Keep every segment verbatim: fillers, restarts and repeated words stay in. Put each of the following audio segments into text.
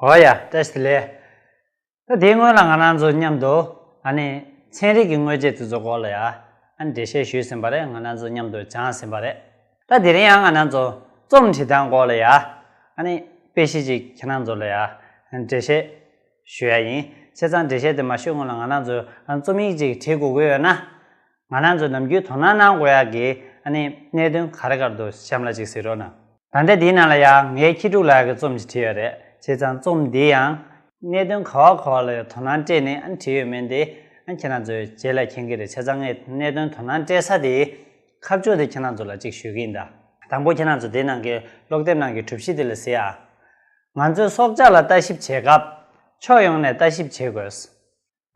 འོ་ཡ། བཀྲ་ཤིས་བདེ་ལེགས། ད་དེའི་སྔོན་ལ་ང་རང་ཚོ་མཉམ་དུ་ཨ་ནི་ཚན་རིག་གི་དངོས་རྫས་དེ་ཚོ་སྐོར་ལ་ཡ་ཨ་ནི་འགྲེལ་བཤད་ཞུས་ཟིན་པ་རེད། ང་རང་ཚོ་མཉམ་དུ་སྦྱངས་ཟིན་པ་རེད། ད་དེ་རིང་ཡང་ང་རང་ཚོ་རྩོམ་འབྲི་སྟངས་སྐོར་ལ་ཡ་ཨ་ནི་དཔེ་གཞི་ཅིག་ཁྱེད་རང་ཚོ་ལ་ཡ་འགྲེལ་བཤད་ཞུ་ཡ་ཡིན། བྱས་ཙང་འགྲེལ་བཤད་དེ་མ་ཞུས་སྔོན་ལ་ང་རང་ཚོས་ཨ་ནི་རྩོམ་ཡིག་ཅིག་བྲིས་དགོས་ཀྱི་ཡོད་ན། ང་རང་ཚོས་ནམ་རྒྱུན་དོ་སྣང་གནང་དགོས་ཡག་གི་ཨ་ནི་གནད་དོན་ག་རེ་ག་རེ་འདུག་གཤམ་ལ་ཅིག་གཟིགས་རོགས་གནང་། ད་ལྟ་འདིའི་ནང་ལ་ཡང་ངའི་ཁྱི་ཕྲུག་ལགས་ཀྱི་རྩོམ་ཅིག་བྲིས་ཡོད་རེད། བྱས་ཙང་རྩོམ་འདི་ཡང་གནད་དོན་ག་བ་ག་བ་ལ་ཡང་དོ་སྣང་སྤྲད་ནས་ཨ་ནི་བྲིས་ཡོད་མེད་དེ་ཨ་ནི་ཁྱེད་རང་ཚོས་རྗེས་ལ་མཁྱེན་གྱི་རེད། བྱས་ཙང་ངས་གནད་དོན་དོ་སྣང་སྤྲད་ས་དེའི་ཁ་ཕྱོགས་དེ་ཁྱེད་རང་ཚོ་ལ་ཅིག་ཞུ་གི་ཡིན་ད། དང་པོ་ཁྱེད་རང་ཚོ་འདི་ནང་གི་ཀློག་དེབ་ནང་གི་གྲུབ་གཞི་དེ་ལ་གཟིགས་ཨ། ང་ཚོས་སྲོག་ཆགས་ལ་ལྟ་ཞིབ་བྱེད་སྐབས་ཕྱོགས་ཡོངས་ནས་ལྟ་ཞིབ་བྱེད་དགོས།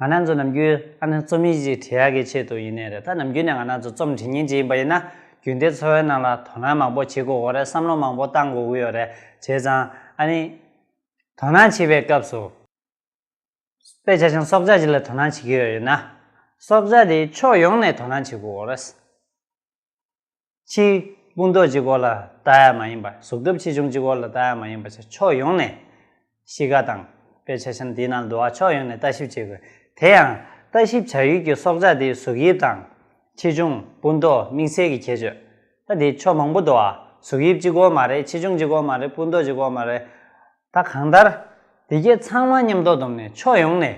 ང་རང་ཚོ་ནམ་རྒྱུན་ཨ་ནི་རྩོམ་ཡིག་ཅིག་བྲིས་ཡག་གི་ཆེད་དུ་ཡིན་ནའི་རེད། ད་ནམ་རྒྱུན་ནས་ང་རང་ཚོ་རྩོམ་འབྲི་མཁན་ཅིག་ཡིན་པ་ཡིན་ན་རྒྱུན་ལྡན་འཚོ་བའི་ནང་ལ་དོ་སྣང་མང་པོ་བྱེད་དགོས་ཀྱི་ཡོད་རེད། བསམ་བློ་མང་པོ་བཏང་དགོས་ཀྱི་ཡོད་རེད། བྱས་ཙང་ཨ་ནི་དོ་སྣང་བྱེད་པའི་སྐབས་སུ། དཔེ་ཆ་བཞིན་སྲོག་ཆགས་ཅིག་ལ་དོ་སྣང་བྱེད་ཀྱི་ཡོད་ཡོད་ན། སྲོག་ཆགས་དེ་ཕྱོགས་ཡོངས་ནས་དོ་སྣང་བྱེད་དགོས་ཀྱི་ཡོད་རེད། ཁྱི་སྤུ་མདོག་གཅིག་པོ་ལ་ལྟ་ཡ་མ་ཡིན་པ། གཟུགས་སྟོབས་ཆེ་ཆུང་གཅིག་པོ་ལ་ལྟ་ཡ་མ་ཡིན་པ་བྱས་ཕྱོགས་ཡོངས་ནས་གཤིས་ཀ་དང་དཔེ་ཆ་བཞིན་འདིའི་ནང་འདུག་ཨ། ཕྱོགས་ཡོངས་ནས་ལྟ་ཞིབ་བྱེད་དགོས། དེ་ཡང་ལྟ་ཞིབ་བྱ་ཡུལ་གྱི་སྲོག་ཆགས་དེའི་གཟུགས་དབྱིབས་དང་། ཆེ་ཆུང་། སྤུ་མདོག་དམིགས་བསལ་གྱི་ཁྱད་ཆོས། ད་དེ་ཕྱོགས་མང་པོ་འདུག་ཨ། གཟུགས་དབྱིབས་གཅིག་པོ་མ་རེད། ཆེ་ཆུང་གཅིག་པོ་མ་རེད། སྤུ་མདོག་གཅིག་པོ་མ་རེད། ད་གང་ལྟར་དེ་གས་ཚང་མ་མཉམ་དུ་བསྡོམས་ནས་ཕྱོགས་ཡོངས་ནས།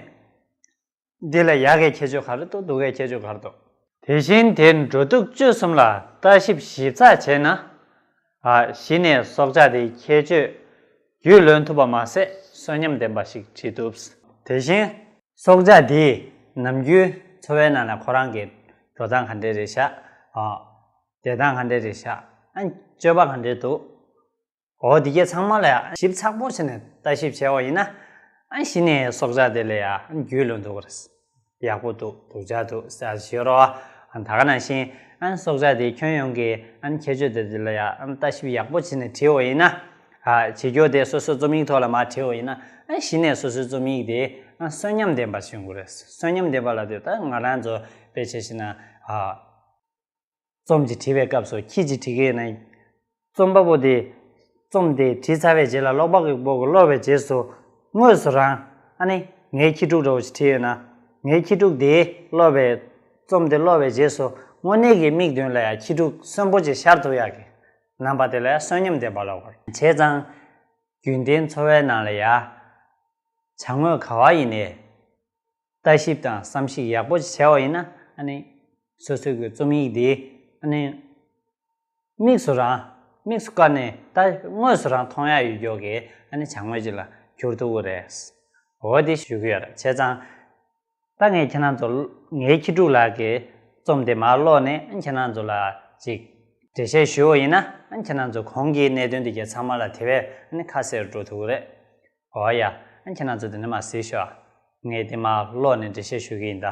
འདི་ལ་ཡག་གི་ཁྱད་ཆོས་ག་རེ་འདུག་སྡུག་གི་ཁྱད་ཆོས་ག་རེ་འདུག་དེ་བཞིན་དེ་འགྲོ་འདུག་སྤྱོད་གསུམ་ལ་ལྟ་ཞིབ་ཞིབ་ཚགས་བྱས་ན། ཨ། གཞི་ནས་སྲོག་ཆགས་དེའི་ཁྱད་ཆོས་རྒྱུས་ལོན་ཐུབ་པ་མ་ཟད་གསོན་ཉམས་ལྡན་པ་ཞིག་བྱེད་ཐུབ། དེ་བཞིན་སྲོག་ཆགས་དེས་ནམ་རྒྱུན་འཚོ་བའི་ནང་ལ་ཁོ་རང་གི་འགྲོ་སྟངས་ག་འདྲས་རེད་ཤག་ཨ། བསྡད་སྟངས་ག་འདྲས་རེད་ཤག་ཨ། སྤྱོད་པ་ག་འདྲས་འདུག་འོ་འདི་གས་ཚང་མ་ལ་ཡང་ཞིབ་ཚགས་པོ་བྱས་ནས་ལྟ་ཞིབ་བྱས་པ་ཡིན་ན། ཨ་གཞི་ནས་སྲོག་ཆགས་དེ་ལ་ཡང་རྒྱུས་ལོན་ཐུབ་ཀྱི་རེད། ཡག་པོ་འདུག་སྡུག་ཅག་འདུག་ཟེར་ཞུ་རོགས། ཨ་ད་ག་ནང་བཞིན་ཨ་སྲོག་ཆགས་དེའི་ཁྱོན་ཡོངས་ཀྱི་ཨ་ཁྱད་ཆོས་དེ་དེ་ལ་ཡང་ཨ་ལྟ་ཞིབ་ཡག་པོ་བྱས་ནས་བྲིས་པ་ཡིན་ན། ཨ་བྱེད་རྒྱུ་དེ་སོ་སོའི་རྩོམ་ཡིག་ཐོག་ལ་མར་བྲིས་པ་ཡིན་ན། ཨ་གཞི་ནས་སོ་སོའི་རྩོམ་ཡིག་དེ་ཨ་གསོན་ཉམས་ལྡན་པ་ཞིག་ཡོང་གི་རེད། གསོན་ཉམས་ལྡན་པ་ལབ་དུས་ད་ང་རང་ཚོ་དཔེ་ཆ་བཞག་ན་ཨ། རྩོམ་ཅིག་བྲིས་པའི་སྐབས་སུ་ཁྱི་ཅིག་བྲིས་ཀྱི་ཡིན་ན། རྩོམ་པ་པོ་དེ་རྩོམ་དེ་བྲིས་ཚར་བའི་རྗེས་ལ་ཀློག་པ་པོ་གིས་ཀློག་པའི་རྗེས་སུ་དངོས་སུ་རང་ཨ་ནི་ངའི་ཁྱི་ཕྲུག་འདྲ་བོ་ཞིག་བྲིས་ཡོད་ན། ངའི་ཁྱི་ཕྲུག་དེས་ཀློག་པའི་རྩོམ་དེ་ཀློག་པའི་རྗེས་སུ་དངོས་གནས་ཀྱི་མིག་མདུན་ལ་ཡང་ཁྱི་ཕྲུག་གསོན་པོ་ཅིག་ཤར་ཐུབ་ཡག་གི་རྣམ་པ་དེ་ལ་ཡང་གསོན་ཉམས་ལྡན་པ་ལབ་དགོས། བྱས་ཙང་རྒྱུན་ལྡན་འཚོ་བའི་ནང་ལ་ཡང་བྱ་དངོས་ག་བ་ཡིན་ནའི། ལྟ་ཞིབ་དང་བསམ་གཞིག་ཡག་པོ་ཞིག་བྱས་པ་ཡིན་ན། ཨ་ནི་སོ་སོའི་གི་རྩོམ་ཡིག་དེ་ཨ་ནི་དམིགས་སུ་རང་དམིགས་སུ་བཀར་ནས་ད་དངོས་སུ་རང་མཐོང་ཡག་ཡོད་རྒྱུ་གི་ཨ་ནི་བྱ་དངོས་ཅིག་ལ་འགྱུར་ཐུབ་ཀྱི་རེད། འོ་དེ་ཞུ་གི་ཡོད་རེད། བྱས་ཙང་ད་ངས་ཁྱེད་རང་ཚོ་ངའི་ཁྱི་ཕྲུག་ལགས་ཀྱི་རྩོམ་དེ་མར་ཀློག་ནས་ཨ་ནི་ཁྱེད་རང་ཚོ་ལ་ཅིག་འགྲེལ་བཤད་ཞུ་བ་ཡིན་ན། ཨ་ནི་ཁྱེད་རང་ཚོ་གོང་གི་གནད་དོན་དེ་གའི་ཚང་མ་ལ་དེ་བས་ཨ་ནི་ཁ་གསལ་འགྲོ་ཐུབ་ཀྱི་རེད། འོ་ཡ། ཨ་ཁྱེད་རང་ཚོ་དེ་ནས་མར་གཟིགས་ཤོག་ངས་དེ་མར་ཀློག་ནས་འགྲེལ་བཤད་ཞུ་གི་ཡིན་ད།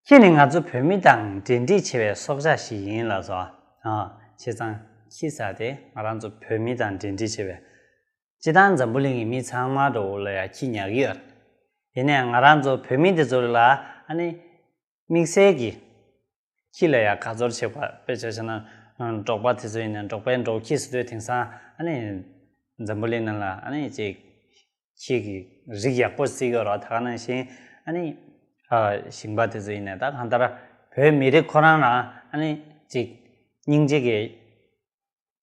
ཁྱི་ནི་ང་ཚོ་བོད་མི་དང་འབྲེལ་འདྲིས་ཆེ་བའི་སྲོག་ཆགས་ཤིག་ཡིན་ལགས་སོ། ཨ། བྱས་ཙང་ཁྱི་ཟེར་དེ་ང་རང་ཚོ་བོད་མི་དང་འབྲེལ་འདྲིས་ཆེ་བའི། སྤྱིར་བཏང་འཛམ་བུ་གླིང་གི་མི་ཚང་མ་འདྲ་བོ་ལ་ཡང་ཁྱི་ཉར་གྱི་ཡོད་རེད། ཡིན་ནའང་ང་རང་ཚོ་བོད་མི་དེ་ཚོ་ལ་ཨ་ནི་དམིགས་བསལ་གྱི་ཁྱི་ལ་ཡང་དགའ་ཚོར་བྱེད་པ། དཔེ་ཆ་བཞག་ན་འབྲོག་པ་དེ་ཚོ་ཡིན་ན་འབྲོག་པའི་འབྲོག་ཁྱི་ཟེར་དུས་དེང་སང་ཨ་ནི་འཛམ་བུ་གླིང་ནང་ལ་ཨ་ནི་ཅིག་ཁྱི་གི་རིགས་ཡག་པོ་བརྩི་གི་ཡོད་རེད། ད་ག་ནང་བཞིན་ཨ་ནི་ཨ་ཞིང་པ་དེ་ཚོ་ཡིན་ནའི་ད་གང་ལྟར་བོད་མི་རིགས་ཁོ་རང་རང་ཨ་ནི་ཅིག་སྙིང་རྗེ་གི་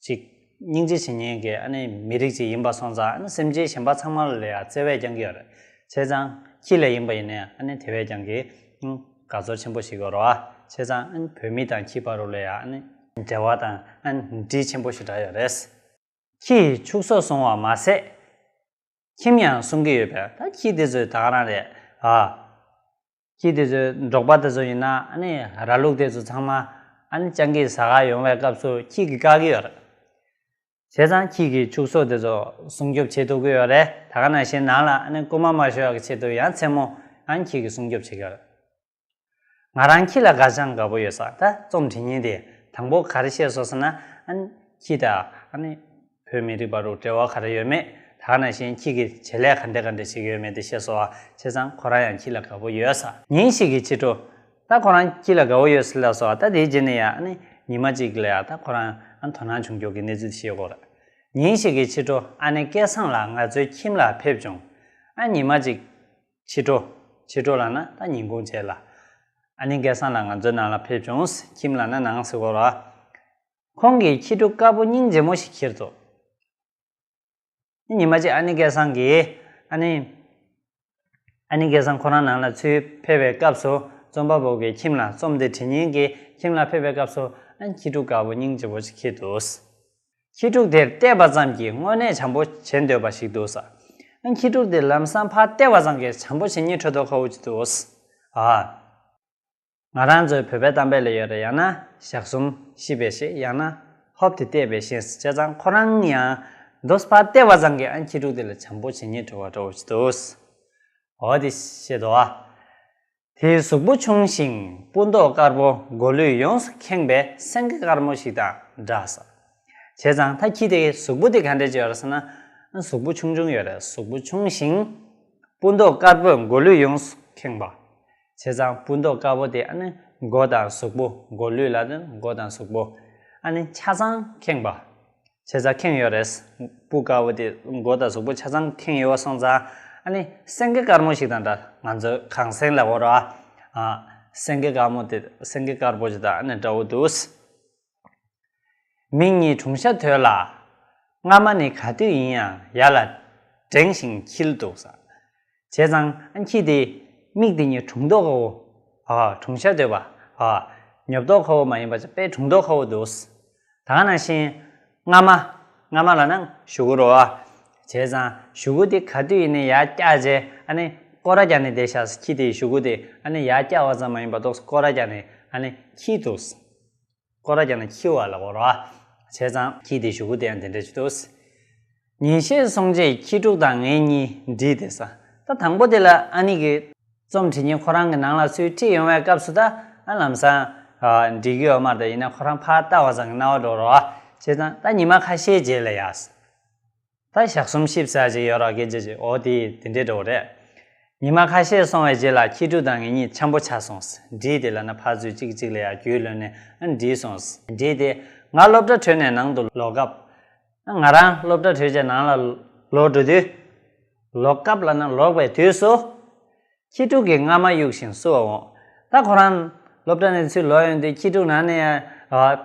ཅིག་སྙིང་རྗེ་བྱེད་མཁན་གྱི་ཨ་ནི་མི་རིགས་ཅིག་ཡིན་པ་སོང་ཙང་། ཨ་ནི་སེམས་ཅན་གཞན་པ་ཚང་མ་ལ་ཡང་བརྩེ་བས་བསྐྱངས་ཀྱི་ཡོད་རེད། བྱས་ཙང་ཁྱི་ལ་ཡིན་པ་ཡིན་ནའི་ཨ་ནི་དེ་བས་ཀྱང་གི་ཨང་དགའ་ཚོར་ཆེན་པོ་ཞིག་ཡོད་རེད་བ། བྱས་ཙང་ཨ་ནི་བོད་མི་དང་ཁྱི་བར་དུ་ལ་ཡང་ཨ་ནི་འབྲེལ་བ་དང་ཨ་ནི་འབྲེལ་ཆེན་པོ་ཞེ་དྲག་ཡོད་རེད། ཁྱི་ཡིས་ཕྱུགས་ཟོག་བཟུང་བ་མ་ཟད། ཁྱིམ་ཡང་སྲུང་གི་ཡོད་པས། ད་ཁྱི་དེ་ཚོས་ད་ག་རང་རེད་ཨ། ཁྱི་དེ་ཚོས་འབྲོག་པ་དེ་ཚོ་ཡིན་ན་ཨ་ནི་ར་ལུག་དེ་ཚོ་ཚང་མ་ཨ་ནི་སྤྱང་ཀིས་ཟ་གར་ཡོང་བའི་སྐབས་སུ་ཁྱི་གིས་བཀག་གི་ཡོད་རེད། བྱས་ཙང་ཁྱི་གིས་ཕྱུགས་ཟོག་དེ་ཚོ་སྲུང་སྐྱོབ་བྱེད་ཐུབ་ཀྱི་ཡོད་རེད། ད་ག་ནང་བཞིན་ནང་ལ་ཨ་ནི་རྐུན་མ་མ་ཤོར་ཡག་གི་ཆེད་དུ་ཡང་མཚན་མོ་ཨ་ནི་ཁྱི་གིས་སྲུང་སྐྱོབ་བྱེད་ཀྱི་ཡོད་རེད། ང་རང་ཁྱི་ལ་དགའ་ཅང་དགའ་པོ་ཡོད་ས། ད་རྩོམ་འབྲི་མཁན་དེ་དང་པོ་ག་རེ་བཤད་སོང་ཟེར་ན། ཨ་ནི་ཁྱི་དང་ཨ་ནི་བོད་མི་རིགས་བར་དུ་འབྲེལ་བ་ག་རེ་ཡོད་མེད། ད་ག་ནང་བཞིན་ཁྱི་གིས་བྱེད་ལས་ག་འདྲ་ག་འདྲ་བྱེད་ཀྱི་ཡོད་མེད་དེ་བཤད་སོང་བ། བྱས་ཙང་ཁོ་རང་ཡང་ཁྱི་ལ་དགའ་པོ་ཡོད་ས། ཉིན་ཞིག་གི་ཕྱི་དྲོ། ད་ཁོ་རང་ཁྱི་ལ་དགའ་པོ་ཡོད་ཟེར་ལབ་སོང་བ། ད་དེའི་རྗེས་ནས་ཡང་ཨ་ནི་ཉི་མ་གཅིག་ལ་ཡང་ད་ཁོ་རང་ཨ་ནི་དོ་སྣང་བྱུང་རྒྱུ་གི་གནས་ཚུལ་དེ་བཤད་ཀྱི་ཡོད་རེད། ཉིན་ཞིག་གི་ཕྱི་དྲོ་ཨ་ནེ་སྐལ་བཟང་ལགས་ང་ཚོའི་ཁྱིམ་ལ་ཕེབས་བྱུང་། ཨ་ཉི་མ་གཅིག་ཕྱི་དྲོ། ཕྱི་དྲོ་ལབ་ན་ད་ཉིན་གུང་རྗེས་ལ། ཨ་ནེ་སྐལ་བཟང་ལགས་ང་ཚོའི་ནང་ལ་ཕེབས་བྱུང་། ཁྱིམ་ལབ་ན་ནང་ཟེར་གོ་ར། ཁོང་གིས་ཁྱི་ཕྲུག་དཀར་པོ་སྙིང་རྗེ་མོ་ཞིག་ཁྱེར་འདུག་ཉི་མ་གཅིག་ཨ་ནེ་སྐལ་བཟང་གིས་ཨ་ནེ། ཨ་ནེ་སྐལ་བཟང་ཁོ་རང་ནང་ལ་ཚུར་ཕེབས་པའི་སྐབས་སུ་རྩོམ་པ་པོ་གི་ཁྱིམ་ལ་རྩོམ་དེ་འབྲི་མཁན་གྱི་ཁྱིམ་ལ་ཕེབས་པའི་སྐབས་སུ་ཨ་ནེ་ཁྱི་ཕྲུག་དཀར་པོ་སྙིང་རྗེ་པོ་ཞིག་ཁྱེར་འདུག་ཁྱི་ཕྲུག་དེར་བལྟས་པ་ཙམ་གྱིས་དངོས་གནས་བྱམས་པོ་བྱེད་འདོད་པ་ཞིག་འདུག་ཨ་ནེ་ཁྱི་ཕྲུག་དེ་ལམ་སང་ཕར་བལྟས་པ་ཙམ་གྱིས་བྱམས་པོ་བྱེད་སྙིང་འདོད་མཁན་ཁ་བོ་ཅིག་འདུག་ཨ། ང་རང་ཚོའི་བོད་པའི་གཏམ་དཔེ་ལ་ཡོད་རེད། ཡང་ན་ཞག་གསུམ་ཤི་བའི་ཤེས། ཡང་ན་ཧོབ་སྟེ་བལྟས་པའི་ཤེས། བྱས་ཙང་ཁོ་རང་ཡང་འདུག་ཕར་བལྟས་པ་ཙམ་གྱིས་ཨ་ནེ་ཁྱི་ཕྲུག་དེ་ལ་བྱམས་པོ་བྱེད་སྙིང་འདོད་པ་འདྲ་བོ་ཞིག་འདུག་འོ་དེ་བཤད་དོ། དེའི་གཟུགས་པོ་ཆུང་ཞིང་སྤུ་མདོག་དཀར་པོ་མགོ་ལུས་ཡོངས་སུ་ཁེངས་པའི་སེང་གེ་དཀར་མོ་ཞིག་དང་འདྲ་ས། བྱས་ཙང་ད་ཁྱི་དེའི་གཟུགས་པོ་དེ་ག་འདྲ་ཅིག་ཡོད་རེད་ཟེར་ན། གཟུགས་པོ་ཆུང་ཆུང་ཡོད་རེད། གཟུགས་པོ་ཆུང་ཞིང་སྤུ་མདོག་དཀར་པོས་མགོ་ལུས་ཡོངས་སུ་ཁེངས་པ། བྱས་ཙང་སྤུ་མདོག་དཀར་པོ་དེ་ཨ་ནི་མགོ་དང་གཟུགས་པོ། མགོ་ལུས་ལ་དེ་མགོ་དང་གཟུགས་པོ་ཨ་ནི་ཆ་ཚང་ཁེངས་པ། བྱས་ཙང་ཁེངས་ཡོད་རེད། སྤུ་དཀར་པོ་དེ་མགོ་དང་གཟུགས་པོ་ཆ་ཚང་ཁེངས་ཡོད་པ་སོང་ཙང་ཨ་ནི་སེང་གེ་དཀར་མོ་ཞིག་དང་འདྲ། ང་ཚོའི་གངས་སེང་ལབ་དགོས་རེད་བ། ཨ། སེང་གེ་དཀར་མོ་དེ། སེང་གེ་དཀར་པོ་ཞིག་དང་ཨ་ནི་འདྲ་བོ་འདུག་མིག་གཉིས་གྲུང་ཤ་དོད་ལ། རྔ་མ་ནི་ག་དུས་ཡིན་ཡང་ཡར་ལ་འགྲེང་ཞིང་འཁྱིལ་འདུག་ས། བྱས་ཙང་ཨ་ཁྱི་དེ་མིག་དེ་གཉིས་གྲུང་མདོག་ཁ་བོ། ཨ། གྲུང་ཤ་དོད་པ། ཨ། ཉོབ་མདོག་ཁ་བོ་མ་ཡིན་པ་དཔེ་གྲུང་མདོག་ཁ་བོ་འདུག་ད་ག་ནང་བཞིན་རྔ་མ། རྔ་མ་ལབ་ན་གཞུ་གུ་རེད་བ། བྱས་ཙང་གཞུ་གུ་དེ་ག་དུས་ཡིན་ནའི་ཡར་བཀྱགས་བྱས་ཨ་ནི་སྐོར་ར་རྒྱག་ནས་བསྡད་ཤག་ཁྱི་དེའི་གཞུ་གུ་དེ་ཨ་ནི་ཡར་བཀྱགས་པ་ཙམ་མ་ཡིན་པ་ཏོག་ཙམ་སྐོར་ར་རྒྱག་ནས་ཨ་ནི་འཁྱིལ་འདུག་སྐོར་ར་རྒྱག་ནས་འཁྱིལ་བ་ལབ་དགོས་རེད་བ། བྱས་ཙང་ཁྱི་དེའི་གཞུ་གུ་དེ་ཡང་དེ་འདྲ་ཅིག་འདུག་ཉིན་ཤས་སོང་རྗེས་ཁྱི་ཕྲུག་དང་ངེད་གཉིས་འགྲིག་བསྡད་ས། ད་དང་པོ་དེ་ལ་ཨ་ནེ་གིས་རྩོམ་འབྲི་མཁན་ཁོ་རང་གི་ནང་ལ་ཚུར་ཁྲིད་ཡོང་བའི་སྐབས་སུ་ད་ཨ་ལམ་སང་ཨ་འགྲིག་གི་ཡོད་མ་རེད། ཡིན་ན་ཁོ་རང་ཕར་ལྟ་བ་ཙམ་གྱིས་སྣང་བ་འགྲོ་རེད་བ། བྱས་ཙང་ད་ཉི་མ་ཁ་ཤས་རྗེས་ལ་ཡ། ད་ཞག་གསུམ་ཤི་ས་ཅིག་ཡོད་རེད། སྐད་ཆ་ཅིག་འོ་དེ་དེ་འདྲའི་འགྲོ་རེད། ཉི་མ་ཁ་ཤས་སོང་བའི་རྗེས་ལ་ཁྱི་ཕྲུག་དང་ངེད་གཉིས་འཆམ་པོ་ཆགས་སོང་། འགྲིག་བསྡད་ལབ་ན་ཕར་ཚུར་གཅིག་གཅིག་ལ་ཡ་རྒྱུས་ལོན་ནས་ཨ་འགྲིག་སོང་། འགྲིག་བསྡད། ང་སློབ་གྲྭ་གྲོལ་ནས་ནང་དུ་ལོག་སྐབས། ང་རང་སློབ་གྲྭ་གྲོལ་བྱས་ནང་ལ་ལོག་འགྲོ་དུས། ལོག་སྐབས་ལབ་ན་ལོག་པའི་དུས་སུ། ཁྱི་ཕྲུག་གིས་རྔ་མ་གཡུག་བཞིན་བསུ་བ་འོང་། ད་ཁོ་རང་སློབ་གྲྭ་ནས་ཚུར་ལོག་ཡོང་དུས་ཁྱི་ཕྲུག་ནང་ནས་ཡང་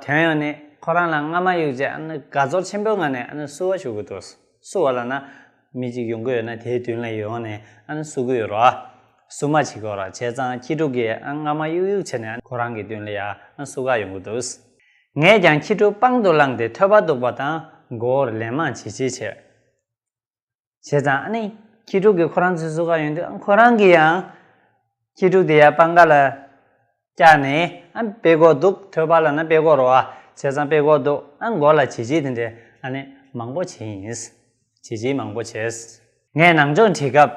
ཐོན་ཡོང་ནས་ཁོ་རང་ལ་རྔ་མ་གཡུག་བྱས་ཨ་ནི་དགའ་ཚོར་ཆེན་པོའི་ངང་ནས་ཨ་ནི་བསུ་བ་ཞུ་གི་འདུག་བསུ་བ་ལབ་ན་མི་གཅིག་ཡོང་གི་ཡོད་ན་དེའི་མདུན་ལ་ཡོང་ནས་ཨ་ནི་བསུ་གི་ཡོད་རེད་བ། བསུ་མ་བྱེད་ཀྱི་ཡོད་རེད། བྱས་ཙང་ཁྱི་ཕྲུག་གིས་ཨ་རྔ་མ་གཡུག་གཡུག་བྱས་ནས་ཨ་ནི་ཁོ་རང་གི་མདུན་ལ་ཡ་ཨ་ནི་བསུ་ག་ཡོང་གི་འདུག་ངས་ཀྱང་ཁྱི་ཕྲུག་པང་དུ་བླངས་ཏེ་ཐོད་པ་གཏུགས་པ་དང་མགོ་བོར་ལན་མང་བྱིལ་བྱིལ་བྱས། བྱས་ཙང་ཨ་ནི་ཁྱི་ཕྲུག་གིས་ཁོ་རང་ཚོའི་བསུ་ག་ཡོང་དུས་ཨ་ཁོ་རང་གིས་ཡང་ཁྱི་ཕྲུག་དེ་ཡར་པང་ཁ་ལ་བཀྱགས་ནས་ཨ་དཔྲལ་ཀོག་གཏུགས། ཐོད་པ་ལབ་ན་དཔྲལ་ཀོག་རེད་བ། བྱས་ཙང་དཔྲལ་ཀོག་གཏུགས། ཨ་མགོ་ལ་བྱིལ་བྱིལ་དེ་འདྲས་ཨ་ནི་མང་པོ་བྱས་ཡིན། བྱིལ་བྱིལ་མང་པོ་བྱས། ངས་ནང་ཆོས་འབྲི་སྐབས།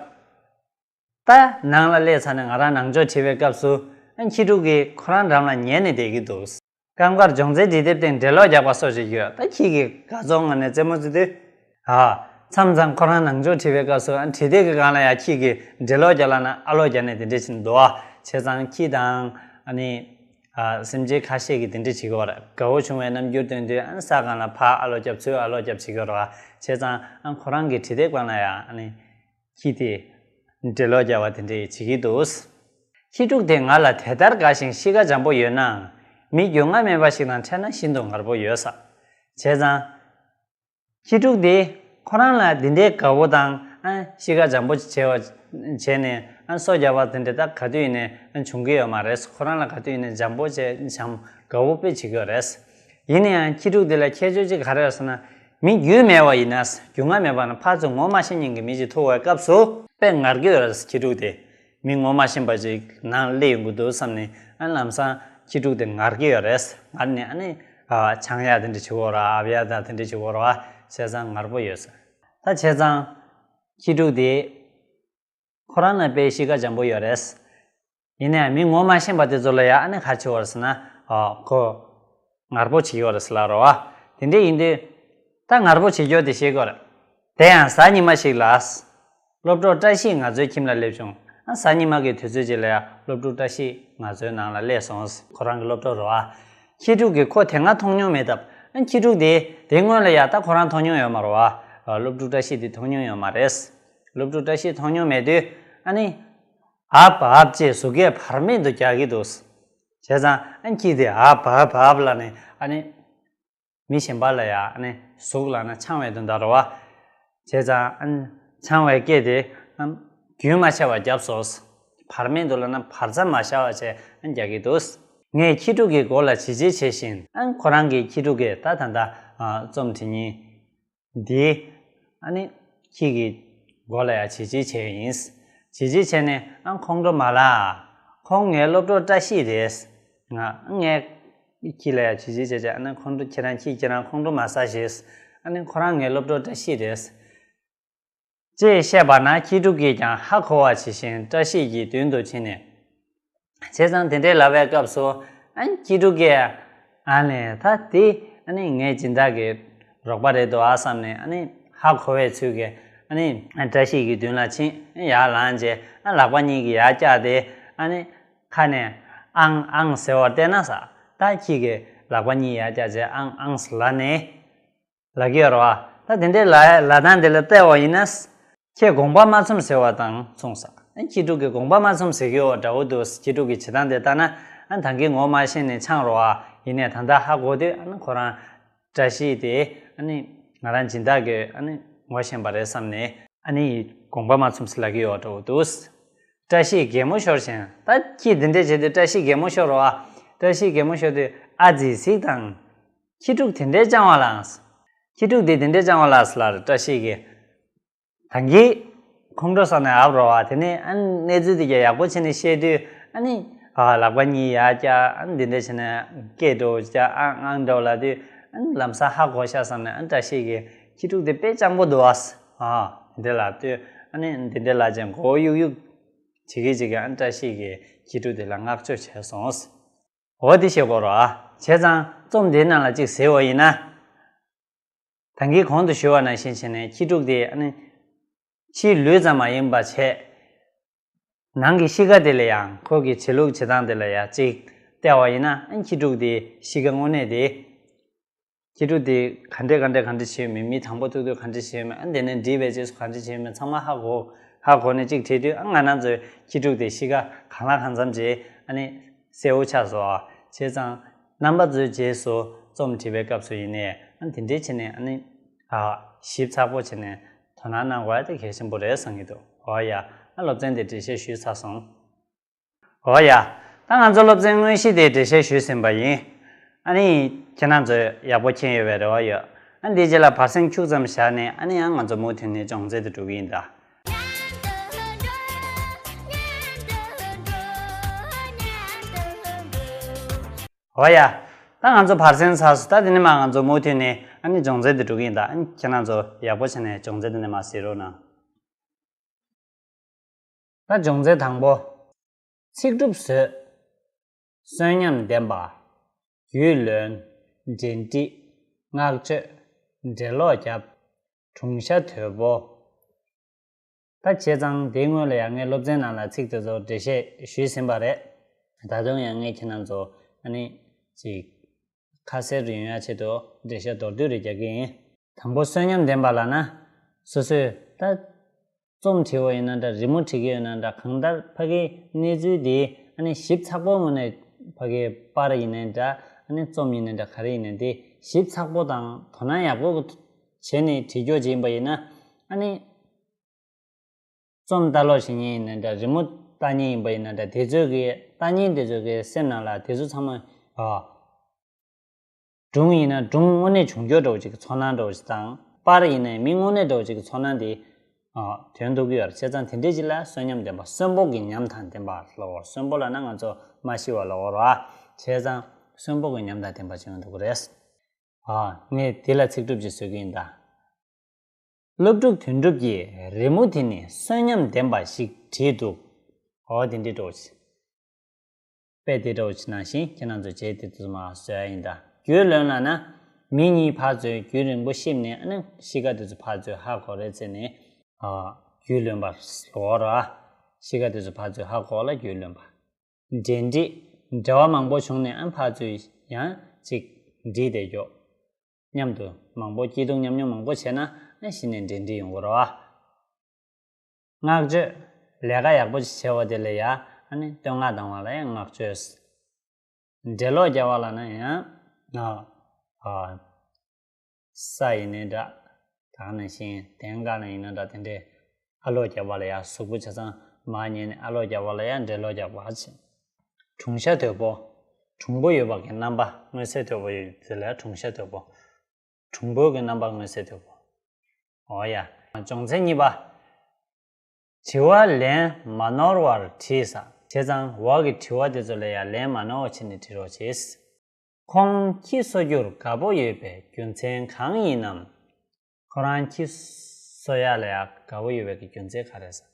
ད་ནང་ལ་སླེབས་ཚར་ནས་ང་རང་ནང་ཆོས་བྲིས་པའི་སྐབས་སུ་ཨ་ཁྱི་ཕྲུག་གིས་ཁོ་རང་འགྲམ་ལ་ཉལ་ནས་བསྡད་ཀྱི་འདུག་སྐབས་འགར་སྦྱོང་ཚན་འབྲི་དེབ་སྟེང་འགྲེམས་ལོག་རྒྱག་པ་སོགས་བྱེད་ཀྱི་ཡོད། ད་ཁྱི་གིས་དགའ་ཚོར་ངང་ནས་རྩེད་མོ་རྩེ་དུས། ཨ། མཚམས་མཚམས་ཁོ་རང་ནང་ཆོས་བྲིས་པའི་སྐབས་སུ་ཨ་འབྲི་དེབ་ཀྱི་སྒང་ལ་ཡང་ཁྱི་གིས་འགྲེམས་ལོག་རྒྱག་ལབ་ན་ཨ་ལོག་རྒྱག་ནས་དེ་འདྲས་བྱེད་འདུག་ཨ། བྱས་ཙང་ཁྱི་དང་ཨ་ནི་ཨ་སེམས་ཅན་ཁ་ཤས་ཀྱིས་དེ་འདྲས་བྱེད་ཀྱི་ཡོད་རེད། དགའ་བོ་བྱུང་བའི་རྣམ་འགྱུར་སྟོན་དུས་ཨ་ས་སྒང་ལ་ཕར་ཨ་ལོག་རྒྱབ་ཚུར་ཨ་ལོག་རྒྱབ་བྱེད་ཀྱི་ཡོད་རེད་བ། བྱས་ཙང་ཨ་ཁོ་རང་གི་འབྲི་དེབ་སྒང་ལ་ཡང་ཨ་ནི་ཁྱི་དེས་འགྲེམས་ལོག་རྒྱག་པ་དེ་འདྲས་བྱེད་ཀྱི་འདུག་ཁྱི་ཕྲུག་དེ་ང་ལ་དེ་ལྟར་དགའ་ཞིང་གཤིས་ཀ་འཇམ་པོ་ཡོད་ནའང་། མི་རྒྱུས་མངའ་མེད་པ་ཞིག་དང་འཕྲད་ན་ཤིན་ཏུ་ངར་པོ་ཡོད་ས། བྱས་ཙང་། ཁྱི་ཕྲུག་དེ་ཁོ་རང་ལ་འདི་འདྲའི་དགའ་བོ་དང་ཨ་གཤིས་ཀ་འཇམ་པོ་བྱས་པ་བྱས་ནས་ཨ་སོ་རྒྱག་པ་དེ་འདྲ་ད་ག་དུས་ཡིན་ནའི་ཨ་བྱུང་གི་ཡོད་མ་རེད། ཁོ་རང་ལ་ག་དུས་ཡིན་ནའི་འཇམ་པོ་བྱས་འཇམ་དགའ་བོ་དཔེ་བྱེད་ཀྱི་ཡོད་རེད། ཡིན་ན་ཡང་ཁྱི་ཕྲུག་དེ་ལ་ཁྱད་ཆོས་གཅིག་ག་རེ་ཡོད་ཟེར་ན། མི་རྒྱུས་མེད་པ་ཡིན་ན། རྒྱུས་མངའ་མེད་པ་ན་ཕར་ཚུར་ངོ་མ་ཤེས་མཁན་གྱི་མི་ཞིག་ཐུག་པའི་སྐབས་སུ་དཔེ་ངར་གྱི་ཡོད་རེད་ཁྱི་ཕྲུག་དེ། མི་ངོ་མ་ཤེས་པ་ཅིག་ནང་སླེབས་ཡོང་གི་འདུག་བསམ་ནས་ཨ་ལམ་སང་ཁྱི་ཕྲུག་དེ་ངར་གྱི་ཡོད་རེད། ངར་ནས་ཨ་ནི་ཨ་ཆང་ཡག་དེ་འདྲ་བྱེད་ཀྱི་ཡོད་རེད། ཨབ་ཡག་དང་དེ་འདྲ་བྱེད་ཀྱི་ཡོད་རེད། བྱས་ཙང་ངར་པོ་ཡོད་ས། ད་བྱས་ཙང་ཁྱི་ཕྲུག་དེ་ཁོ་རང་ལ་དཔེ་གཤིས་ཀ་འཇམ་པོ་ཡོད་རེད། ཡིན་ནའང་མི་ངོ་མ་ཤེས་པ་དེ་ཚོ་ལ་ཡང་ཨ་ནི་ག་རེ་བྱེད་ཀྱི་ཡོད་རེད་ཟེར་ན། ཨ་ཁོ་ངར་པོ་བྱེད་ཀྱི་ཡོད་རེད་ཟེར་ལབ་རེད་བ། དེ་འདྲ་ཡིན་དུས། ད་ངར་པོ་བྱེད་རྒྱུ་དེ་ཤེས་དགོས་རེད། དེ་ཡང་གཟའ་ཉི་མ་ཞིག་ལ། སློབ་གྲོགས་བཀྲ་ཤིས་ང་ཚོའི་ཁྱིམ་ལ་སླེབས་བྱུང་། ཨ་གཟའ་ཉི་མ་གི་དུས་ཚོད་ཅིག་ལ་ཡང་སློབ་ཕྲུག་བཀྲ་ཤིས་ང་ཚོའི་ནང་ལ་སླེབས་སོང་། ཁོ་རང་གི་སློབ་གྲོགས་རེད་བ། ཁྱི་ཕྲུག་གིས་ཁོ་དེ་སྔ་མཐོང་མྱོང་མེད་སྟབས། ཨ་ནི་ཁྱི་ཕྲུག་དེ་དེའི་སྔོན་ལ་ཡ་ད་ཁོ་རང་མཐོང་མྱོང་ཡོད་མ་རེད་བ། སློབ་ཕྲུག་བཀྲ་ཤིས་དེ་མཐོང་མྱོང་ཡོད་མ་རེད། སློབ་ཕྲུག་བཀྲ་ཤིས་མཐོང་མྱོང་མེད་དུས་ཨ་ནི། ཨབ་ཨབ་ཅེས་གཟུགས་སྐད་བར་མེད་དུ་རྒྱག་གི་འདུག་བྱས་ཙང་ཨ་ནི་ཁྱི་དེ་ཨབ་ཨབ་ཨབ་ལབ་ནས་ཨ་ནི། མི་གཞན་པ་ལ་ཡ་ཨ་ནི་ཟུག་ལབ་ན་འཆང་བའི་དོན་དག་རེད་བ། བྱས་ཙང་ཨ་ནི་འཆང་བའི་སྐད་དེ་ཨ་རྒྱུན་མ་ཆད་པར་བརྒྱབ་སོང་། བར་མེད་དུ་ལབ་ན་བར་མཚམས་མ་བཞག་པ་བྱས་ཨ་ནི་རྒྱག་གི་འདུག་ངས་ཁྱི་ཕྲུག་གི་མགོ་ལ་བྱིལ་བྱིལ་བྱེད་བཞིན་ཨ་ནི་ཁོ་རང་གིས་ཁྱི་ཕྲུག་གིས་ད་ད་ལྟ་རྩོམ་འབྲི་མཁན་འདི་ཨ་ནི་ཁྱི་གི་མགོ་ལ་ཡ་བྱིལ་བྱིལ་བྱས་ཡིན། བྱིལ་བྱིལ་བྱས་ནས་ཨ་ཁོང་ཁྲོ་མ་ལངས། ཁོང་ངའི་སློབ་གྲོགས་བཀྲ་ཤིས་རེད། ང་ངས་ཁྱི་ལ་ཡ་བྱིལ་བྱིལ་བྱས་བྱས་ཨ་ནི་ཁོང་ཁྲོ་ཁྱེད་རང་ཁྱི་ཁྱེད་རང་ཁོང་ཁྲོ་མ་ཟ་ཞེས། ཨ་ནི་ཁོ་རང་ངའི་སློབ་གྲོགས་བཀྲ་ཤིས་རེད། ཅེས་བཤད་པ་ན་ཁྱི་ཕྲུག་གིས་ཀྱང་ཧ་གོ་བ་ཇི་བཞིན་བཀྲ་ཤིས་ཀྱི་མདུན་དུ་ཕྱིན་ནས། བྱས་ཙང་དེ་འདྲའི་ལབ་པའི་སྐབས་སུ་ཨ་ནི་ཁྱི་ཕྲུག་གིས་ཨ་ནི་ད་དེ་ཨ་ནི་ངའི་སྦྱིན་བདག་གི་རོགས་པ་རེད་འདུག་ཨ་བསམ་ནས་ཨ་ནི་ཧ་གོ་བའི་ཚུལ་གྱིས་ཨ་ནི་བཀྲ་ཤིས་ཀྱི་མདུན་ལ་ཕྱིན་ཡར་ལངས་རྗེས་ཨ་ལག་པ་གཉིས་ཀྱིས་ཡར་བཀྱགས་ཏེ་ཨ་ནི་ཁ་ནས་ཨང་ཨང་ཟེར་བར་བལྟས་ན་ས་ད་ཁྱི་གིས་ལག་པ་གཉིས་ཡར་བཀྱགས་རྗེས་ཨང་ཨང་ལབ་ནས། ལབ་ཀྱི་ཡོད་རེད་བ། ད་དེ་འདྲའི་ལ་ལ་དང་དེ་ལ་བལྟས་པ་ཡིན་ན། ཁྱེད་དགོངས་པ་མ་ཚོམས་ཟེར་བ་དང་མཚུངས་ས། ཨ་ཁྱི་ཕྲུག་གིས་དགོངས་པ་མ་ཚོམས་ཟེར་གྱི་ཡོད་འདྲ་བོ་འདུག་ཁྱི་ཕྲུག་གི་བྱེད་སྟངས་དེ་ལྟ་ན་ཨ་ད་གིན་ངོ་མ་ཤེས་ནས་འཆང་རོགས་ཨ་ཡིན་ནས་ད་ལྟ་ཧ་གོ་དུས་ཨ་ཁོ་རང་བཀྲ་ཤིས་དེ་ཨ་ནི་ང་རང་སྦྱིན་བདག་གི་ཨ་ནི་ངོ་ཤེས་པ་རེད་བསམ་ནས་ཨ་ནི་དགོངས་པ་མ་ཚོམས་ཟེར་ལབ་ཀྱི་ཡོད་འདྲ་བོ་འདུག་བཀྲ་ཤིས་གད་མོ་ཤོར་བཞིན་ད་ཁྱི་དེ་འདྲས་བྱས་དུས་བཀྲ་ཤིས་གད་མོ་ཤོར་རོགས་ཨ། བཀྲ་ཤིས་གད་མོ་ཤོར་དུས་ཨ་ཙི་གཟིགས་དང་། ཁྱི་ཕྲུག་དེ་འདྲའི་སྤྱང་བ་ལགས། ཁྱི་ཕྲུག་དེ་དེ་འདྲའི་སྤྱང་བ་ལགས་ལབ་བཀྲ་ཤིས་ཀྱིས། ད་གིན་ཁོང་ཁྲོ་ཟ་ནས་ཨབ་རོ་བ་དེ་ནས་ཨ་ནི་གནས་ཚུལ་དེ་ག་ཡག་པོ་བྱས་ནས་བཤད་དུས་ཨ་ནི་ཨ་ལག་པ་གཉིས་ཡར་བཀྱག་ཨ་ནི་འདི་འདྲ་བྱས་ནས་སྐད་འགྲོ་བཀྱག་ཨང་ཨང་འགྲོ་ལབ་དུས་ཨ་ནི་ལམ་སང་ཧ་གོ་ཤག་བསམ་ནས་ཨ་ནི་བཀྲ་ཤིས་ཀྱིས་ཁྱི་ཕྲུག་དེ་དཔེ་སྤྱང་པོ་འདུག་ཨ། ཨ་འདི་ལབ་དུས་ཨ་ནི་འདི་འདྲ་ལབ་བྱས་མགོ་གཡུག་གཡུག་བྱེད་ཀྱི་བྱེད་ཀྱི་ཨ་ནི་བཀྲ་ཤིས་ཀྱིས་ཁྱི་ཕྲུག་དེ་ལ་བསྔགས་བརྗོད་བྱས་སོང་། འོ་དེ་བཤད་དགོས་རེད་ཨ། བྱས་ཙང་རྩོམ་དེའི་ནང་ལ་གཅིག་ཟེར་བ་ཡིན་ན། ད་གིན་གོང་དུ་ཞུས་པ་ནང་བཞིན་བྱས་ནས་ཁྱི་ཕྲུག་དེ་ཨ་ནི། ཕྱིའི་ལུས་ཙམ་མ་ཡིན་པ་བྱས། ནང་གི་གཤིས་ཀ་དེ་ལ་ཡང་ཁོ་གི་བྱེད་ལུགས་བྱེད་སྟངས་དེ་ལ་ཡང་གཅིག་བལྟས་པ་ཡིན་ན་ཨ་ནི་ཁྱི་ཕྲུག་དེ་གཤིས་ཀ་དངོས་གནས་དེ། ཁྱི་ཕྲུག་དེ་ག་འདྲས་ག་འདྲས་ག་འདྲས་བྱས་ཡོད་མེད་མི་དང་པོ་ཐུག་དུས་ག་འདྲས་བྱས་ཡོད་མེད་ཨ་དེ་ནས་འདྲིས་པའི་རྗེས་སུ་ག་འདྲས་བྱས་ཡོད་མེད་ཚང་མ་ཧ་གོ་ཧ་གོ་ནས་གཅིག་བྲིས་དུས་ཨ་ང་རང་ཚོའི་ཁྱི་ཕྲུག་དེ་གཤིས་ཀ་གང་ལ་གང་འཚམ་བྱས་ཨ་ནི་གསལ་བོ་ཆགས་སོང་ཨ། བྱས་ཙང་རྣམ་པ་ཚོའི་རྗེས་སུ་རྩོམ་བྲིས་པའི་སྐབས་སུ་ཡིན་ནའི་ཨ་དེ་འདྲས་བྱས་ནས་ཨ་ནི་ཨ་ཞིབ་ཚགས་པོ་བྱས་ནས་དོ་སྣང་གནང་དགོས་ཡ་དེ་གལ་ཆེན་པོ་རེད་བསམ་གྱི་འདུག་འོ་ཡ་ཨ་སློབ་ཚན་དེ་འགྲེལ་བཤད་ཞུས་ཚར་སོང་། འོ་ཡ། ད་ང་ཚོ་སློབ་ཚན་དངོས་གཞི་དེ་འགྲེལ་བཤད་ཞུས་ཟིན་པ་ཡིན། ཨ་ནི། ཁྱེད་རང་ཚོས་ཡག་པོ་མཁྱེན་ཡོད་པའི་རེ་བ་ཡོད། ཨ་ནི་འདིའི་རྗེས་ལ་བར་གསེང་ཁྱུག་ཙམ་བཞག་ནས་ཨ་ནི་ཡང་ང་ཚོ་མུ་མཐུད་ནས་སྦྱོང་ཚན་དུ་འགྲོ་གི་ཡིན་ད། འོ་ཡ། ད་ང་ཚོ་བར་གསེང་ཚར་སོང་ད་དེ་ནས་མར་ང་ཚོ་མུ་མཐུད་ནས་ཨ་ནི་སྦྱོང་ཚན་དུ་འགྲོ་གི་ཡིན་ད་ཨ་ནི་ཁྱེད་རང་ཚོ་ཡག་པོ་བྱས་ནས་སྦྱོང་ཚན་དེ་ནས་མར་གཟིགས་རོགས་གནང་། ད་སྦྱོང་ཚན་དང་པོ། ཚིག་གྲུབ་བཟོས། གསོན་ཉམས་ལྡན་པ། རྒྱུས་ལོན། འབྲེལ་འདྲིས། བསྔགས་བརྗོད། འགྲེལ་ལོག་བརྒྱབ། གྲུང་ཤ་དོད་པོ། ད་བྱས་ཙང་དེའི་སྔོན་ལ་ཡང་ངས་སློབ་ཚན་ནང་ལ་ཚིག་དེ་ཚོ་འགྲེལ་བཤད་ཞུས་ཟིན་པ་རེད། ད་དུང་ཡང་ངས་ཁྱེད་རང་ཚོ་ཨ་ནི་ཅིག་ཁ་གསལ་རུ་ཡོང་ཡ་ཆེད་དུ་འགྲེལ་བཤད་མདོར་བསྡུས་རེ་རྒྱག་གི་ཡིན། དང་པོ་གསོན་ཉམས་ལྡན་པ་ལབ་ན། སོ་སོས་ད་རྩོམ་བྲིས་པ་ཡིན་ན་འདྲ་རི་མོ་བྲིས་ཀྱི་ཡོད་ན་འདྲ་གང་ལྟར་ཕ་གིའི་གནས་ཚུལ་དེ་ཨ་ནི་ཞིབ་ཚགས་པོ་ངོས་ནས་ཕ་གིའི་པར་ཡིན་ནའི་འདྲ་ཨ་ནི་རྩོམ་ཡིན་ནའི་འདྲ་ག་རེ་ཡིན་ནའི་དེ་ཞིབ་ཚགས་པོ་དང་དོ་སྣང་ཡག་པོ་བྱས་ནས་བྲིས་ཀྱོག་ཅིག་ཡིན་པ་ཡིན་ན་ཨ་ནི། རྩོམ་ལྟ་ཀློག་བྱེད་མཁན་ཡིན་ན་འདྲ་རི་མོ་ལྟ་མཁན་ཡིན་པ་ཡིན་ན་འདྲ་དེ་ཚོས་ཀྱི་ལྟ་མཁན་དེ་ཚོས་ཀྱི་སེམས་ནང་ལ་དེ་ཚོ་ཚང་མ་ཨ། སྒྲུང་ཡིན་ན་སྒྲུང་དངོས་གནས་བྱུང་ཀྱོག་འདྲ་བོ་ཅིག་གི་ཚོར་སྣང་འདྲ་བོ་ཅིག་དང་པར་ཡིན་ནའི་མི་དངོས་གནས་འདྲ་བོ་ཅིག་གི་ཚོར་སྣང་དེ་ཨ། དོན་ཐུག་གི་ཡོད་རེད། བྱས་ཙང་དེ་འདྲའི་ཅིག་ལ་གསོན་ཉམས་ལྡན་པ་གསོན་པོ་གི་ཉམས་དང་ལྡན་པ་ལབ་དགོས། གསོན་པོ་ལབ་ན་ང་ཚོ་མ་ཤི་བ་ལབ་དགོས་རེད་བ། བྱས་ཙང་གསོན་པོ་གི་ཉམས་དང་ལྡན་པ་ཅིག་ཡོང་ཐུབ་ཀྱི་རེད། ཨ། ངས་དེ་ལ་ཚིག་གྲུབ་ཅིག་བཟོ་གི་ཡིན་ད། སློབ་ཕྲུག་དོན་གྲུབ་ཀྱིས་རི་མོ་དེ་ནི་གསོན་ཉམས་ལྡན་པ་ཞིག་བྲིས་འདུག་འོ་དེ་འདྲའི་འདྲ་བོ་ཞིག་དཔེ་དེ་འདྲ་བོ་ཞིག་ནང་བཞིན་ཁྱེད་རང་ཚོ་རྗེས་དེ་དུས་མ་བཟོ་ཡ་ཡིན་ད། རྒྱུས་ལོན་ལབ་ན། མི་གཉིས་ཕར་ཚུར་རྒྱུན་རིང་པོ་གཤིབ་ནས་ཨ་ནི་གཤིས་ཀ་དེ་ཚོ་ཕར་ཚུར་ཧ་གོ་རེ་བྱས་ནས། ཨ། རྒྱུས་ལོན་པ་ལོ་ར། གཤིས་ཀ་དེ་ཚོ་ཕར་ཚུར་ཧ་གོ་ལ་རྒྱུས་ལོན་པ། འབྲེལ་འདྲིས། འབྲེལ་བ་མང་པོ་བྱུང་ནས་ཨ་ཕར་ཚུར་ཡང་ཅིག་འདྲིས་བསྡད་ཀྱོག་མཉམ་དུ་མང་པོ་སྐྱིད་སྡུག་མཉམ་མྱོང་མང་པོ་བྱས་ན་ཨ་གཞི་ནས་འབྲེལ་འདྲིས་ཡོང་གི་རེད་བ། བསྔགས་བརྗོད། ལས་ཀ་ཡག་པོ་ཞིག་བྱས་པ་དེ་ལ་ཡ་ཨ་ནི་བསྟོད་བསྔགས་བཏང་བ་ལ་ཡང་བསྔགས་བརྗོད། འགྲེ་ལོག་རྒྱག་པ་ལབ་ན་ཡང་ཨ་ཨ་ས་ཡིན་ནའི་འདྲ། ད་ག་ནང་བཞིན་དེང་སྐབས་ལ་ཡིན་ན་འདྲ། དེ་འདྲའི་ཨ་ལོག་རྒྱག་པ་ལ་ཡ་གཟུགས་པོ་ཆ་ཚང་མར་ཉལ་ནས་ཨ་ལོག་རྒྱག་པ་ལ་ཡ་འགྲེ་ལོག་རྒྱག་པ་བྱེད། གྲུང་ཤ་དོད་པོ། གྲུང་པོ་ཡོད་པ་གི་རྣམ་པ་མངོན་གསལ་དོད་པོ་ཡོད་དེ་ལ་གྲུང་ཤ་དོད་པོ། གྲུང་པོའི་གི་རྣམ་པ་མངོན་གསལ་དོད་པོ། འོ་ཡ། སྦྱོང་ཚན་གཉིས་པ། དྲི་བ་ལན་མ་ནོར་བར་དྲིས་ས། བྱས་ཙང་འོག་གི་དྲི་བ་དེ་ཚོ་ལ་ཡང་ལན་མ་ནོར་བ་བྱས་ནས་དྲི་རོགས་བྱེད། ཁོང་ཁྱི་གསོ་རྒྱུར་དགའ་པོ་ཡོད་པའི་རྒྱུ་མཚན་གང་ཡིན་ནམ། ཁོ་རང་ཁྱི་གསོ་ཡག་ལ་ཡང་དགའ་པོ་ཡོད་པའི་རྒྱུ་མཚན་ག་རེ་རེད་ཟེར།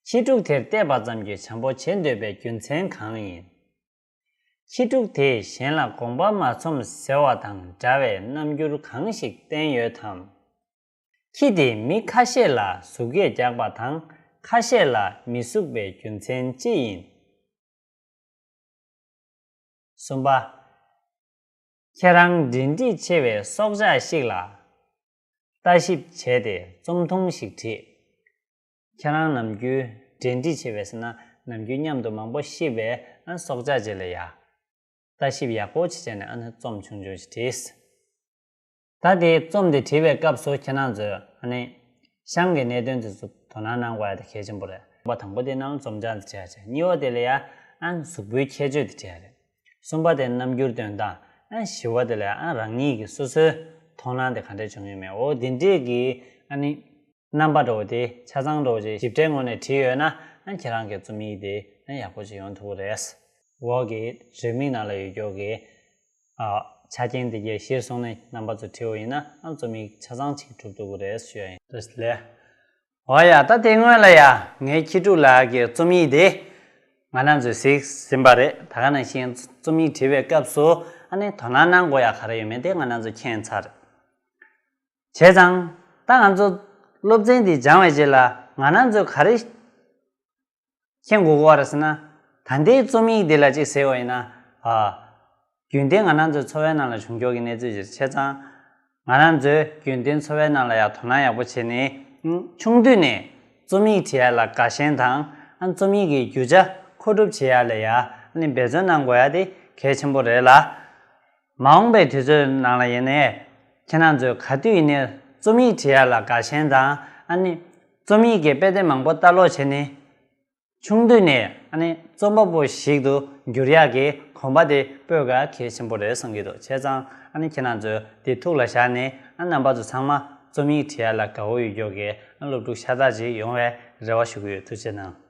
ཁྱི་ཕྲུག་དེར་བལྟས་པ་ཙམ་གྱིས་བྱམས་པོ་བྱེད་འདོད་པའི་རྒྱུ་མཚན་གང་ཡིན། ཁྱི་ཕྲུག་དེས་གཞན་ལ་དགོངས་པ་མ་ཚོམས་ཟེར་བ་དང་འདྲ་བའི་རྣམ་འགྱུར་གང་ཞིག་བསྟན་ཡོད་དམ། ཁྱི་དེས་མི་ཁ་ཤས་ལ་ཟུག་སྐད་རྒྱག་པ་དང་ཁ་ཤས་ལ་མི་ཟུག་པའི་རྒྱུ་མཚན་ཅི་ཡིན། གསུམ་པ། ཁྱེད་རང་འབྲེལ་འདྲིས་ཆེ་བའི་སྲོག་ཆགས་ཤིག་ལ་ལྟ་ཞིབ་བྱས་ཏེ་རྩོམ་ཐུང་ཞིག་བྲིས། ཁྱེད་རང་ནམ་རྒྱུན་འབྲེལ་འདྲིས་ཆེ་བའི་ཟེར་ན་ནམ་རྒྱུན་མཉམ་དུ་མང་པོ་གཤིབ་པའི་ཨ་སྲོག་ཆགས་ཅིག་ལ་ཡ་ལྟ་ཞིབ་ཡག་པོ་བྱས་བྱས་ནས་ཨ་ནི་རྩོམ་ཆུང་ཆུང་ཞིག་བྲིས། ད་དེ་རྩོམ་དེ་བྲིས་པའི་སྐབས་སུ་ཁྱེད་རང་ཚོས་ཨ་ནི་གཤམ་གྱི་གནད་དོན་དེ་ཚོ་དོ་སྣང་གནང་དགོས་ཡ་དེ་གལ་ཆེན་པོ་རེད། པ་དང་པོ་དེ་ནང་རྩོམ་བྱང་དེ་བྲིས་ཡ་བྱས། གཉིས་པ་དེ་ལ་ཡ་ཨ་གཟུགས་པོའི་ཁྱད་ཆོས་དེ་བྲིས་ཡ་རེད། གསུམ་པ་དེ་རྣམ་འགྱུར་སྟོན་སྟངས། ཨ་བཞི་པ་དེ་ལ་ཡ་ཨ་རང་ཉིད་ཀྱི་སོ་སོའི་མཐོང་སྣང་དེ་ག་འདྲས་བྱུང་ཡོད་མེད། འོ་དེ་འདྲས་ཀྱི་ཨ་ནི་རྣམ་པ་འདྲ་བོ་དེ་ཆ་ཚང་འདྲ་བོ་ཅིག་ཞིབ་ཕྲའི་ངོས་ནས་བྲིས་ཡོད་ན་ཨ་ཁྱེད་རང་གི་རྩོམ་ཡིག་དེ་ཨ་ཡག་པོ་ཅིག་ཡོང་ཐུབ་ཀྱི་རེད། འོག་གི་རེའུ་མིག་ནང་ལ་ཡོད་རྒྱུ་གི་ཨ་ཆ་རྐྱེན་དེ་གའི་གཞིར་བཟུང་ནས་རྣམ་པ་ཚོ་བྲིས་པ་ཡིན་ན་ཨ་རྩོམ་ཡིག་ཆ་ཚང་ཅིག་གྲུབ་ཐུབ་ཀྱི་རེད་ཞུ་ཡ་ཡིན། བཀྲ་ཤིས་བདེ་ལེགས། འོ་ཡ། ད་དེ་སྔོན་ལ་ཡ་ངའི་ཁྱི་ཕྲུག་ལགས་ཀྱི་རྩོམ་ཡིག་དེ་ང་རང་ཚོས་གཟིགས་ཟིན་པ་རེད། ད་ག་ནང་བཞིན་རྩོམ་ཡིག་བྲིས་པའི་སྐབས་སུ་ཨ་ནི་དོ་སྣང་གནང་དགོས་ཡ་ག་རེ་ཡོད་མེད་དེ་ང་རང་ཚོ་མཁྱེན་ཚར། བྱས་ཙང་ད་ང་ཚོ་སློབ་ཚན་འདི་སྦྱང་བའི་རྗེས་ལ་ང་རང་ཚོས་ག་རེ་མཁྱེན་དགོས་ཀྱི་ཡོད་རེད་ཟེར་ན། ད་ལྟའི་རྩོམ་ཡིག་འདི་ལ་གཅིག་ཟེར་བ་ཡིན་ན། ཨ། རྒྱུན་ལྡན་ང་རང་ཚོའི་འཚོ་བའི་ནང་ལ་བྱུང་ཁྱོག་གི་གནས་ཚུལ་ཞིག་བྱས་ཙང་། ང་རང་ཚོའི་རྒྱུན་ལྡན་འཚོ་བའི་ནང་ལ་ཡང་དོ་སྣང་ཡག་པོ་བྱས་ནས། ཨང་། ཆུང་དུས་ནས་རྩོམ་ཡིག་བྲིས་ཡ་ལ་དགའ་ཞེན་དང་། ཨ། རྩོམ་ཡིག་གི་རྒྱུ་ཆ་མཁོ་སྒྲུབ་བྱེད་ཡ་ལ་ཡ་ཨ་ནི་འབད་བརྩོན་གནང་དགོས་ཡ་དེ་གལ་ཆེན་པོ་རེད་ལ། མ་འོངས་པའི་དུས་ཚོད་ནང་ལ་ཡིན་ནའི་ཁྱེད་རང་ཚོས་ག་དུས་ཡིན་ནའི་རྩོམ་ཡིག་བྲིས་ཡ་ལ་དགའ་ཞེན་དང་། ཨ་ནི་རྩོམ་ཡིག་གི་དཔེ་དེབ་མང་པོ་ལྟ་ཀློག་བྱས་ནས། ཆུང་དུས་ནས་ཨ་ནི་རྩོམ་པ་པོ་ཞིག་ཏུ་འགྱུར་ཡག་གི་གོམ་པ་དེ་སྤོས་དགོས་གལ་ཆེན་པོ་རེད་བསམ་གྱི་འདུག་བྱས་ཙང་ཨ་ནི་ཁྱེད་རང་ཚོས་དེ་ཐུགས་ལ་བཞག་ནས། ཨ། རྣམ་པ་ཚོ་ཚང་མ་རྩོམ་ཡིག་བྲིས་ཡ་ལ་དགའ་བོ་ཡོད་མཁན་གྱི། ཨ། སློབ་ཕྲུག་ཤ་སྟག་ཅིག་ཡོང་བའི་རེ་བ་ཞུ་གི་ཡོད། ཐུགས་རྗེ་གནང་།